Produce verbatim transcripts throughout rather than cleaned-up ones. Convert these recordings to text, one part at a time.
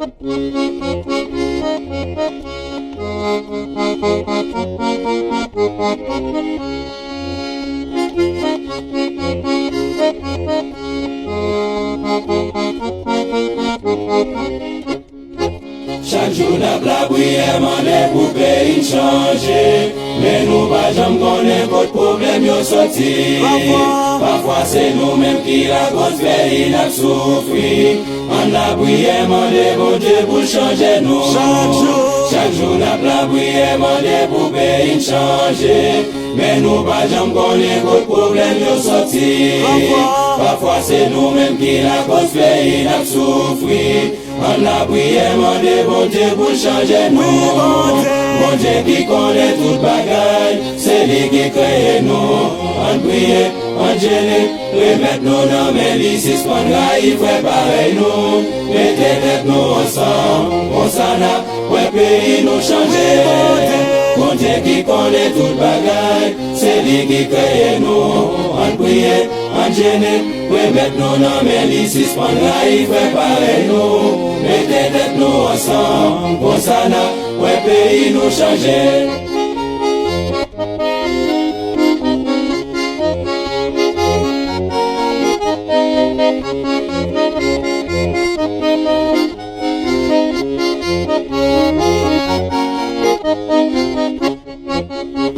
Chak jou n ap lapriyè, mande pou peyi n chanje. Men nou pa janm konnen kot pwoblèm yo soti. Pafwa se nou menm ki lakoz peyi n ap soufri. Ann lapriyè, mande Bondye pou l chanje nou. Chak jou. Chak jou n ap lapriyè, mande pou peyi n chanje. Men nou pa janm konnen kot pwoblèm yo soti. Pafwa se nou menm ki lakoz peyi n ap soufri. Ann lapriyè, mande Bondye pou l chanje nou. Bondye ki konnen tout bagay, se li ki kreye nou. Ann priye, ann jene, remèt nou nan men li, sispann rayi frè parèy nou. Mete tèt nou ansanm, konsa n ap wè peyi nou chanje. Bondye ki konnen tout bagay, se li ki kreye nou. Ann priye, ann jene, remèt nou nan men li, sispann rayi frè parèy nou. Mete tèt nou ansanm, konsa n ap wè peyi nou chanje.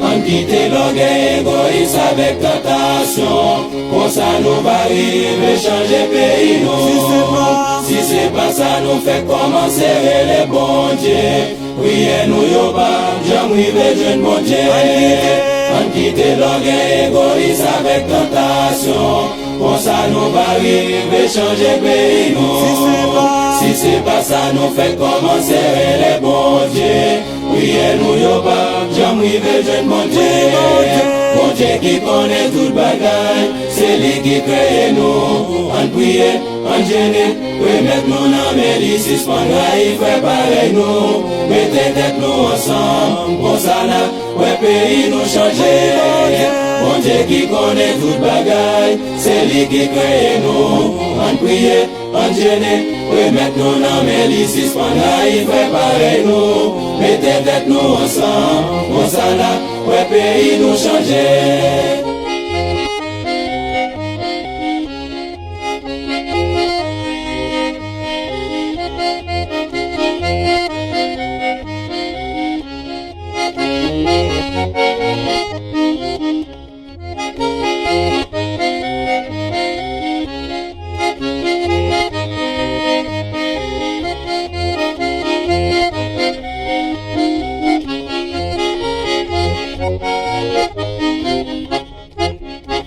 Ann kite lògèy, egoyis avèk tantasyon. Konsa nou va rive chanje peyi nou. Si se pa, si se pa sa, nou fèk kòmanse rele Bondye. Priyè nou yo pa janm rive jwenn Bondye. Ann kite lògèy, egoyis avèk tantasyon. Konsa nou va rive chanje peyi nou. Si se pa, si se pa sa, nou fèk kòmanse rele Bondye. Priyè nou yo pa janm rive jwenn Bondye. Bondye ki konnen tout bagay, se li ki kreye nou. Ann priye, ann jene, remèt nou nan men li, sispann rayi frè parèy nou. Mete tèt nou ansanm, konsa n ap wè peyi nou chanje. Bondye ki konnen tout bagay, se li ki kreye nou. Ann priye, ann jene, remèt nou nan men li, sispann rayi frè parèy nou. Mete tèt nou ansanm, konsa n ap wè peyi nou chanje.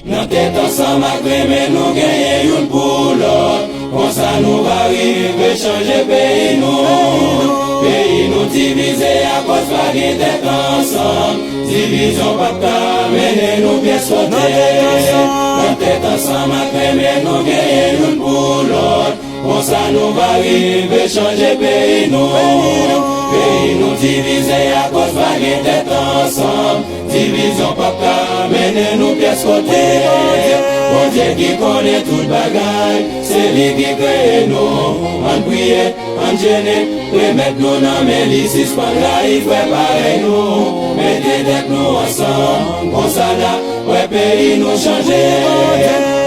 Nan tèt ansanm ak renmen nou genyen youn pou lòt. Konsa nou va rive chanje peyi nou. Peyi nou divize akoz pa gen tèt ansanm. Divizyon p ap ka mennen nou pyès kote. Nan tèt ansanm ak renmen nou genyen youn pou lòt. Konsa nou va rive chanje peyi nou. Peyi nou divize akoz pa gen tèt ansanm. Divizyon p ap ka mennen nou pyès kote. Bondye ki konnen tout bagay, se li ki kreye nou. Ann priye, ann jene, remèt nou nan men li, sispann rayi frè parèy nou. Mete tèt nou ansanm, konsa n ap wè peyi nou chanje.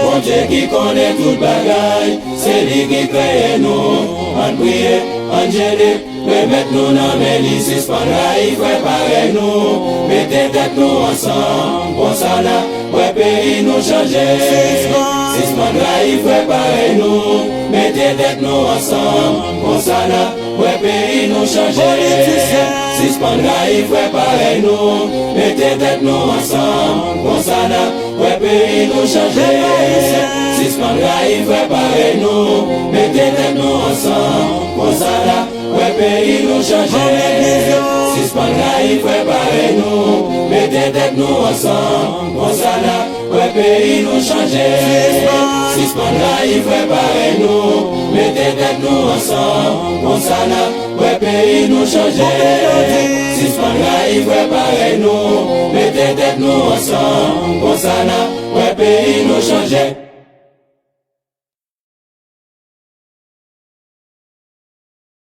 Bondye ki konnen tout bagay, se li ki kreye nou. Ann priye, ann jene, remèt nou nan men li, sispann rayi frè parèy nou. Mete tèt nou ansanm, konsa n ap wè peyi nou chanje. Sispann rayi frè parèy nou. Mete tèt nou ansanm, konsa n ap wè peyi nou chanje. Sispann rayi frè parèy nou. Mete tèt nou ansanm, konsa n ap wè peyi nou chanje. Sispann rayi frè parèy nou. Mete tèt nou ansanm, konsa n ap wè peyi nou chanje. Sispann rayi frè parèy nou. Mete tèt nou ansanm, konsa n ap wè peyi nou chanje. Sispann rayi frè parèy nou. Mete tèt nou ansanm, konsa n ap wè peyi nou chanje. Sispann rayi frè parèy nou. Mete tèt nou ansanm, konsa n ap wè peyi nou chanje.